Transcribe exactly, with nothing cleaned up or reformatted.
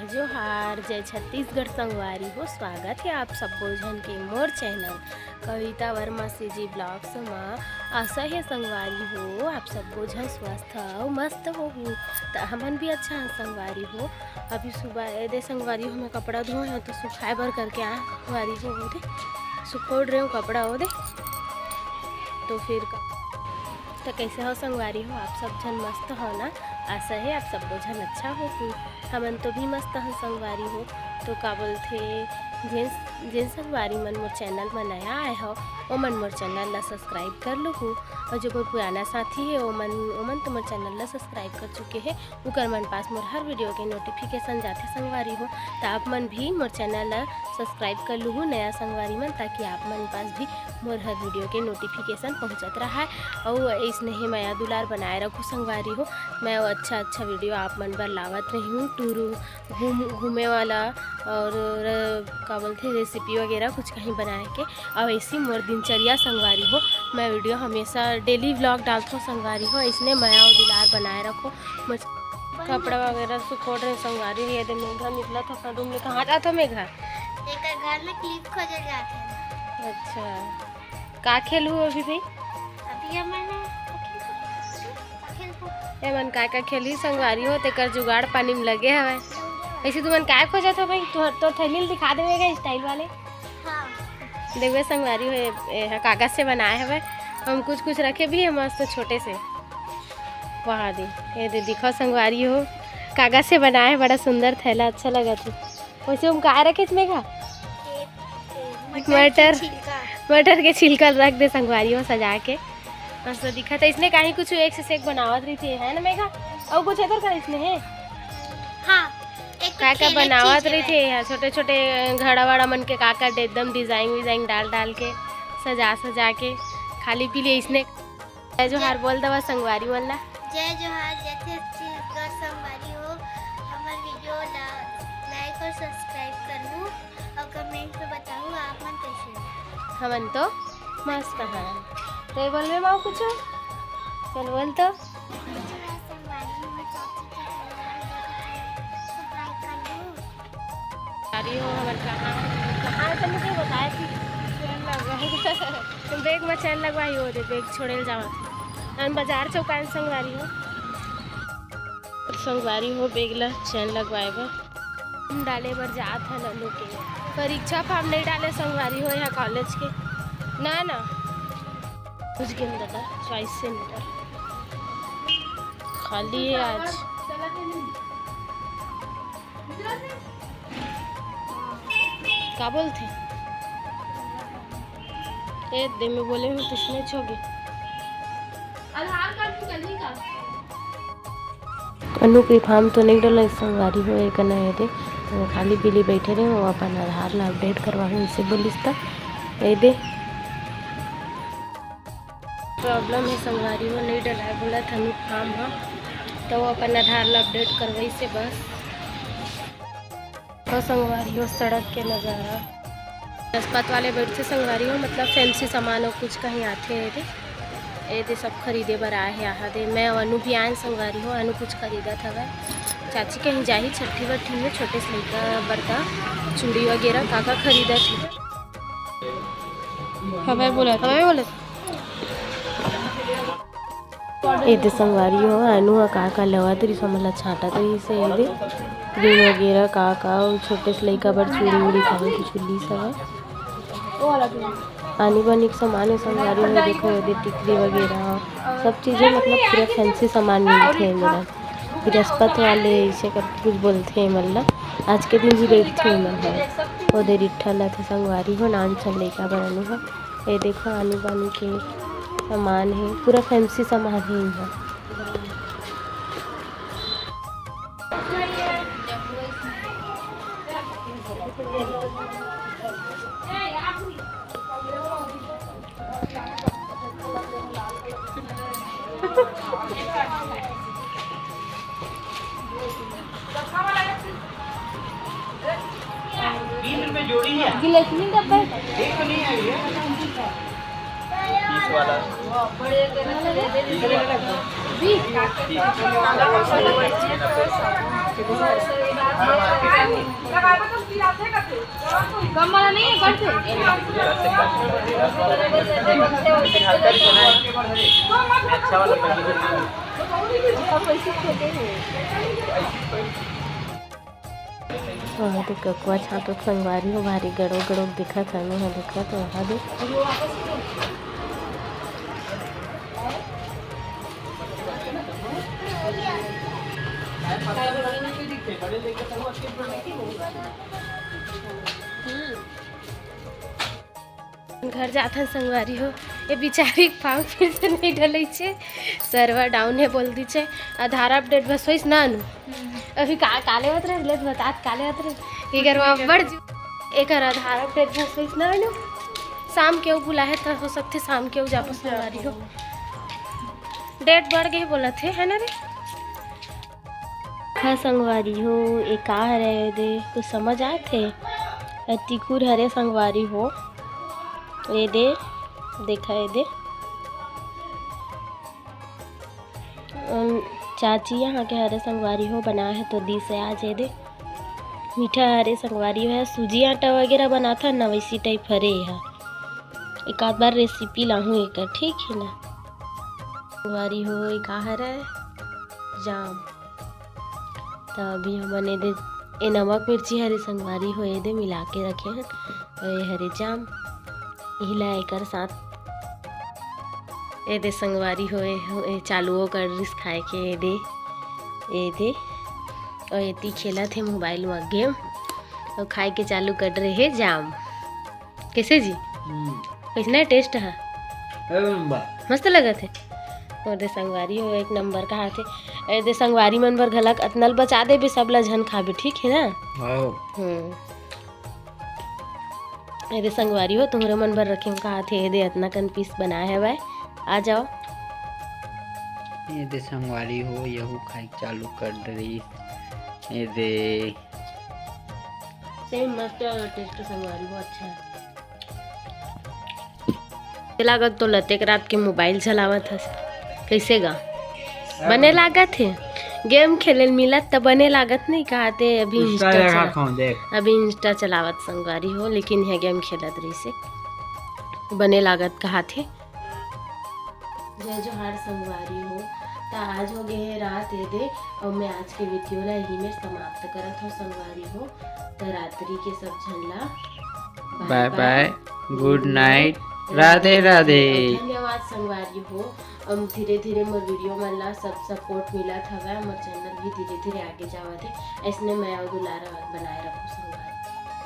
जोहार, जय छत्तीसगढ़ संगवारी हो। स्वागत हे आप सब्बो झन के मोर चैनल कविता वर्मा सीजी ब्लॉग्स म। आशा हे संगवारी हो, आप सब्बो झन स्वस्थ अउ मस्त होहू। त हमन भी अच्छा हन संगवारी हो। अभी सुबह ए दे संगवारी हो, मैं कपड़ा धोए हंव तो सुखाए बर करके आए संगवारी हो, ओ दे सुखोड़ रहे हंव कपड़ा ओ दे। तो फिर का, त कैसे हो संगवारी हो, आप सब झन मस्त हो ना? आशा हे आप सब्बो झन अच्छा होहू। हमन तो भी मस्त हन संगवारी हो। तो का बोलथे, जेन, जेन संगवारी मन मोर चैनल म नया आए हो, ओमन मोर चैनल ला सब्सक्राइब कर लुहू, और जो मोर पुराना साथी हे ओमन, ओमन तो मोर चैनल ला सब्सक्राइब कर चुके हे, उकर मन पास मोर हर वीडियो के नोटिफिकेशन जाथे संगवारी हो। त आप मन भी मोर चैनल ला सब्सक्राइब कर लुहू नया संगवारी मन, ताकि आप मन पास भी मोर हर वीडियो के नोटिफिकेशन पहुंचत रहा। और ऐसने ही मया दुलार बनाए रखू संगवारी हो। मैं अच्छा अच्छा वीडियो आप मन बर लावत रही हूँ, टूर घूम घूमे वाला और र-, का बोलथे, रेसिपी वगैरह कुछ कहीं बनाए के। और ऐसी मोर दिनचर्या संगवारी हो, मैं वीडियो हमेशा डेली व्लॉग डालथों संगवारी हो। ऐसने मया और दुलार बनाए रखो। कपड़ा वगैरह सुखोड़ रहे संगवारी हो। ये दे मेघा निकला था अपना रूम ले। कहाँ जात हो मेघा? एकर घर में क्लिप खोजे जात हे। अच्छा, का खेलहू अभी भाई? अभी हमन का खेलबो? एमन का का खेलही संगवारी हो, तेकर जुगाड़ पानी में लगे हवय। ऐसे तुमन काय खोजत हो भाई? तोर, तोर थैली ल दिखा देवे का स्टाइल वाले। हाँ। देखबे संगवारी हो, ए, ए ह कागज से बनाए हवय। हम कुछ कुछ रखे भी हे मस्त छोटे से। वाह दे, ये दे दिखा संगवारी हो, कागज से बनाए हे, बड़ा सुंदर थैला, अच्छा लगत हे। वैसे हम काय रखे इसमें का? ए, ए, मटर के मटर, छिलका। मटर के छिलका रख दे संगवारी हो सजा के। मस्त दिखत हे। इसने कहीं कुछ एक से एक बनावत रहिथे, है ना मेघा? और कुछ इधर का इसने है? हाँ, एक का का खेले बनावत चीज रहिथे है। यहाँ छोटे छोटे घड़ा वड़ा मन के का का एकदम डिजाइन विजाइन डाल डाल के, सजा सजा के, खाली पीली इसने। जय जोहार बोल दवा संगवारी मन ला। जय जोहार, जय छत्तीसगढ़ संगवारी हो। हमर वीडियो ला लाइक और सब्सक्राइब करहू और कमेंट में बताहू आप मन कैसे हो। हमन तो मस्त हन। ते बोलबे माँ कुछ? चल बोल तो। जय जोहार संगवारी हो, चाची के चैनल ला सब्सक्राइब कर लू। अरे हो, हमर कहाँ, कहाँ चल के बताए थी? चैन लगवाए। तुम बैग में चैन लगवाई हो रे, बैग छोड़े ल जावत। हम बाजार चौकान संगवारी हो। संगवारी हो, बैग ला चैन लगवाए बर। डाले बर जात हन अनु के। परीक्षा फॉर्म नहीं डाले संगवारी हो यहाँ कॉलेज के। ना, ना। बुझ गेन दादा, चॉइस सेंटर खाली है आज। का बोलथे? ए दे, मैं बोले हूँ, किसने छोगे? आधार कार्ड निकलनी का? अनु के फॉर्म तो नहीं डला संगवारी हो, एक ना ये दे, तो खाली पीली बैठे रहे, वो अपन आधार ला अपडेट करवाहूँ, इसे बोलिस त ए दे। प्रॉब्लम है संगवारी हो, नहीं डलाए बोला था अनु फॉर्म ह, तो वो अपन आधार ला अपडेट करवाई से बस। तो संगवारी हो, सड़क के नजारा। बृहस्पत वाले बैठथे संगवारी हो, मतलब फैंसी सामान और कुछ कहीं आथे एदे, एदे सब खरीदे बर आए हे। आहा दे, मैं अउ अनु भी आए संगवारी हो, अनु कुछ खरीदत हवय। चाची कहीं जाही छट्ठी बट्ठी में, छोटे से लइका बर का चूड़ी वगैरह का का खरीदत हे। हवय बोलत, हवय बोलत। एदे संगवारी हो, अनु ह का का लेवत रिहिस, हमन ला छांटत रिहिस हे। एदे क्रीम वगैरह का का, अउ छोटे से लइका बर चूड़ी उड़ी, का कुछ लीस हवय। आनी बानी के सामान हे संगवारी हो, देखो एदे टिकली वगैरह सब चीजें, मतलब पूरा फैंसी सामान मिलथे एमेर। बृहस्पत वाले इसे कर कुछ बोलथे एमन ला, आज के दिन ही बैठथे एमन ह। ओदे रिट्ठा लाथे संगवारी हो, नान सन लइका बर अनु ह। ये देखो आनी बानी के सामान हे, पूरा फैंसी सामान हे इहाँ। बीस रुपए जोड़ी है। गिलेसनी डब्बा है। एक तो नहीं आई है। बीस वाला। बीस। कम वाला नहीं है, कम से। वहाँ तो ककुआ छांटत संगवारी हो, भारी गड़ो गड़ो दिखत हे, मैं दिखत वहाँ दे। घर जाथन संगवारी हो, ये बिचारी के पाँव फिर से नहीं ढलई छे, server down हे बोल दी छे। आधार update बस होइस ना अनु, अभी का, काले होत रहे, ले बतात काले होत रहे, एकर अब्बड़ जू-, एकर आधार update बस होइस ना अनु, शाम के वो बुलाहे त हो सकथे शाम के वो जाबो संगवारी हो। Date बढ़ गए बोलत हे, है ना रे? हाँ संगवारी हो, ए का हरे ए दे, कुछ समझ आत हे? ए तिकुर हरे संगवारी हो, ए दे, देखा ए दे। अम, चाची यहाँ के हरे संगवारी हो, बना हे तो दिस हे आज ए दे। मीठा हरे संगवारी हो, सूजी आटा वगैरह बनाथन ना, वैसी type हरे ए हा। एक आध बार recipe लाहूँ एकर, ठीक हे ना? संगवारी हो, ए का हरे? जाम। त अभी हमन ए दे, ए नमक मिर्ची हरे संगवारी हो, ए दे मिला के रखे हन। अउ ए हरे जाम, इहिला एकर साथ ए दे संगवारी हो, ए, ए चालुओ कर रिस खाए के ए दे, ए दे। अउ एती खेलत हे mobile म game, अउ खाए के चालू कर रहे हे जाम। कैसे जी? हम्म। कैसना taste हे? एक नंबर। मस्त लगत हे। ओ दे संगवारी हो, एक नंबर कहाथे। ए दे संगवारी मन बर घलक अतनल बचा देबे, सब ला झन खाबे, ठीक हे ना? हाँ। हम्म। ए दे संगवारी हो, तुहरे मन बर रखे कहाथे, ए दे अतना कन piece बनाए हवय, आ जाओ। ए दे संगवारी हो, यहू खाए चालू कर डरिस। ए दे। सही मस्त taste संगवारी हो, अच्छा हे। लागत तो लतेक रात के mobile चलावत हस, कैसे गा? बने लागत हे, game खेले ल मिलत त बने लागत नहीं कहाथे। अभी Insta Insta देखत चला-, हूँ, देख। अभी Insta चलावत संगवारी हो, लेकिन यह game खेलत रहिसे, बने लागत कहाथे। जय जोहार संगवारी हो, त आज हो गए हे रात ए दे, अउ मैं आज के video ला यही में समाप्त करत हूँ संगवारी हो। त रात्रि के सब झन ला bye bye, good night, Radhe Radhe. धन्यवाद संगवारी हो। अम, धीरे धीरे मोर video मन ला सब support मिलत हवय, मोर channel भी धीरे धीरे आगे जावत हे। ऐसने मया अउ दुलार बनाए रखो।